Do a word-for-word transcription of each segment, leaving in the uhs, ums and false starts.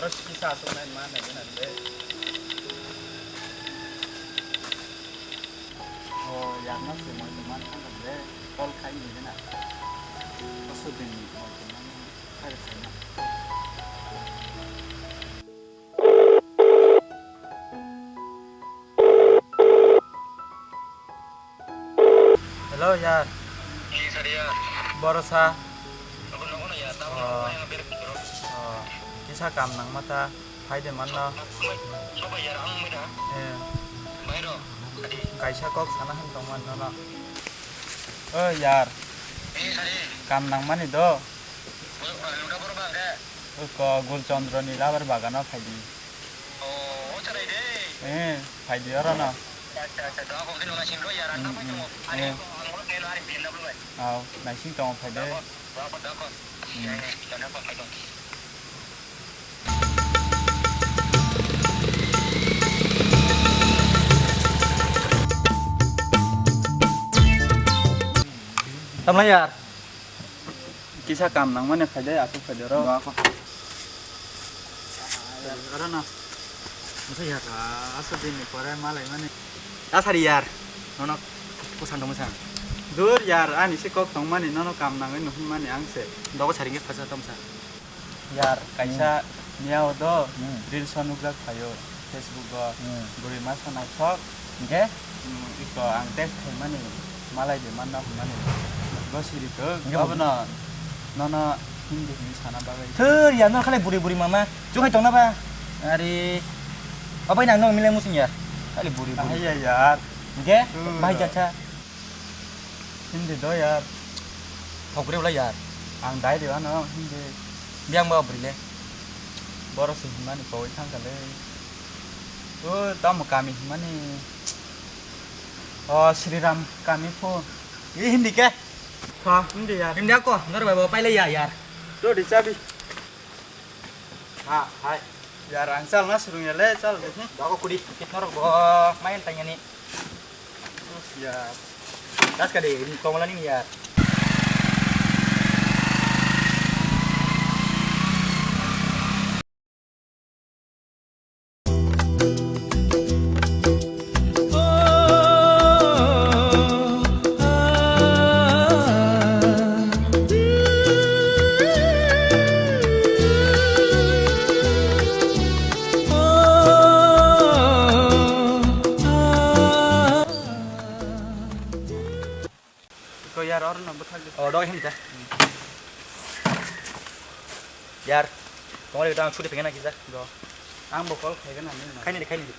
Kisa aswk nai ma nai gana de. O, yarno se moi tongma thangkha de. Call khai ni gana. Aswk din ni moi tongma khai sai na. Hello yar. Ni sari yar. Borosa. Aku nongo na yar, tahu Oh. nongo yang berek bro. Oh. Kisa kam nang mata, phai de manno. Soba yar, ang mui da. Eh. Bairo. Adi. Kaisa kok sana han tong manno no. Oh yar. Ni sari. Kam nang mani do. Bro, bro, luda bro bang de. Uko Gulchandra ni labar bagano phai di. Oh, oh, chara ide. Eh, phai di oro no. Acha, acha, doa ko kino na singro yar, anta Mm, mai mm, tongo. Ani eh. Ko ang lo kelo ari B M W bai. Au, naising tongo phai de. Doa ko, doa ko, doa ko. Mm. Eh, doa ko phai dong. Tamla yar. Kisa kam nang mani phai de, aswk phai de ro. Doa ko. Aro no. Masa ya ka, aswk din ni pore malai mani. Da sari yar. Nono kusan dong masa. Dur yar, ani se kok tong mani, nono kam nangwi nuhun mani ang se. Dogo sari nge phasa tong sa. Yar, kaisa Hmm. Miyao do Hmm. Reels o nukjak phaio Facebook o. Hmm. Bwrwi masa naithok. Hingke? Hmm, iko ang text khaimani malai de manna hwnmani. Bo siri tok. Hingke bo Abono nono Hindi hwnwi sana bagwi. Thir ya, no khale buri buri mama. Chunghai tongna ba. Are. Obai nang no mile musing ya. Khale buri buri. Ahai ya yar. Hingke? Hmm. Bahai jatha. Hindi do yar. Thokre wala yar. Ang dai de ano hindi. Biang ba bri le. Boro se himani koi thang kale. O tamo kami himani. O Sri Ram kami pho. Ye hindi ke? Ha, hindi yar. Hindi ako, nor ba bo paile ya yar. Do di chabi. Ha, hai. Yar ang chal na surung ya le, chal de. Dago kudi, kit norok bo main tanyani. Yar. Das ka de, ini kong lani yar. Ko yar, oro no bwthak de. O, dog hem ta. Yar, tongri ta chuti pengena kisa. Do. Ang bo call khaigena ni. Khaini de, khaini de.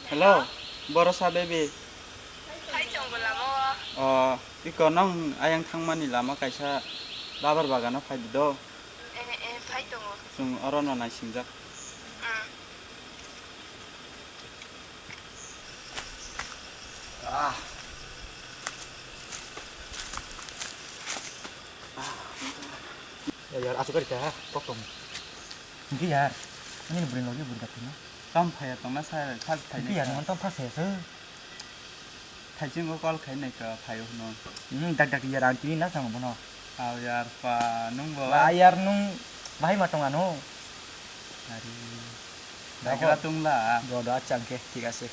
Hello, Borosa baby. Phai tongo lama o. O, iko nong ayang thangmani lama kaisa rubber bagano phai di do. Eh, eh, phai tongo. Chwng oro no naisingjak. Mm. Ah. Ya, ya, asuk kari ta, kok tong. Hindi yar. Ini beri lagi beri dapur na. Tam phaya tongna sa, sa phai Hindi yar, nang tam phasa ya se. Thaichung ko call khai nai ka phaio hwno. Hmm, dak dak yar ang tini na sango bono. Aw yar pa nung bo. Ba yar nung bahai ma tong ano. Ari. Dak Dago. Ra tung la. Do do acha ke, thik ase.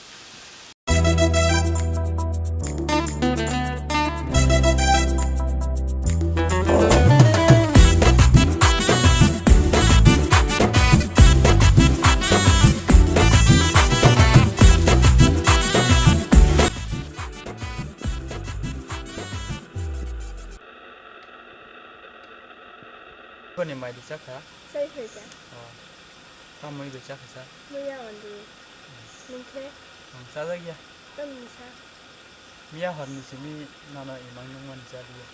Koni mai di chakha? Sai phaikha. Oh. Tamoni bai chakha sa? Muya ondi. Nung khe? Ang chajak ya. Tamni sa? Miya horni simi nono imang nungmani chaliya.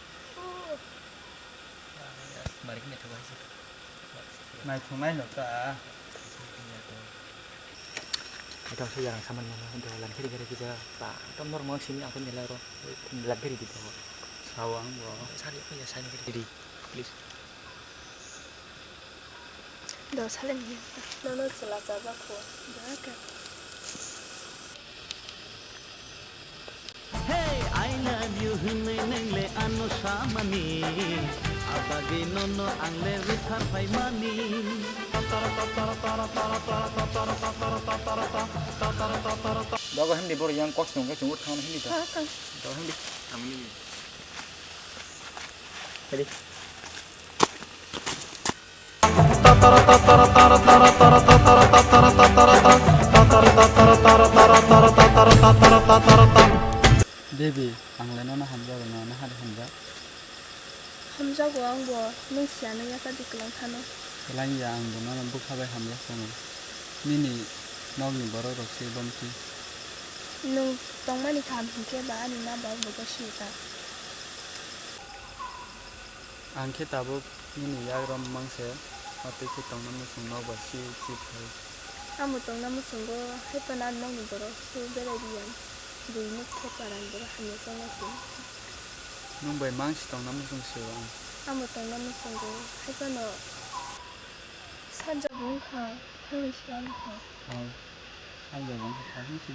Oh. Bari khe naithok hai se. Naithok nai no ta. Ito se yarang saman mano, do lan phiri gare kisa, ba, ekdom normal simi ang phone nela ro, lan phiri di do. Sao ang bo. Sari, ya, sari phiri di, please. Do saleng ni. Nono chwla chajak kho. Hey, I love you hwnwi nwng le ano samani. Abagwi nono ang le rwthar phaimani. Dogo hindi boro yang kok sung khe chungo thang hindi to. Dogo hindi. Ready. Devi, ang le nono hamjago, nono hade hamjak? Hamjago ang bo, nwng siya nang ya kadi kwlang khano. Kwlang ya, ang bo nono bwkha bai hamjak tongo. Nini nokni borok rok se bom si. Nwng tongmani kaham hinkhe ba ani ma ba bo si ta. Ang khe tabuk nini yagra mang se, watwi khe tongna muchung nok bai si si phai. Amo tongna muchungo hai phano nokni borok se berai di yang. Buini khe parani borok hamya chongma se. Nwng bai mang si tongna muchung se o ang. Amo tongna muchungo hai phano sanja bo wngkha, phano se wngkha. Ang, ang bai mang se thang si.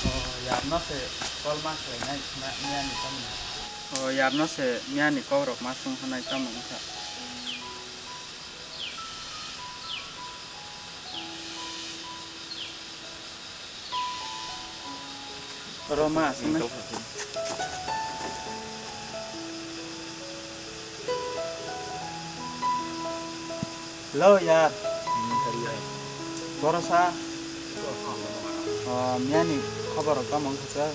O, yarno se kol ma khlainai, ma, miyani tamo. O, yarno se miyani kokrok ma sung hanai tamo wngkha. Roma, aswknai. Hello, yar. Borosa. O, miyani khobor rok tamo wngkha, sir?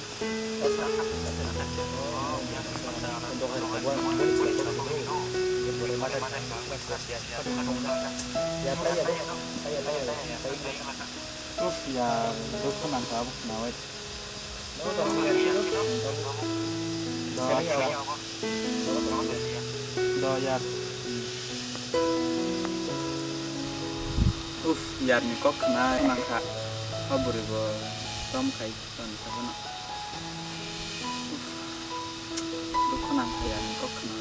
Uff, ya, dukhu nangkha abo khwnawai. Do, do, yar. Uff, yarni kok khna nangkha. O bwrwi bo tom khai toni sabono. Uff, dukhu nangkha yarni kok khna.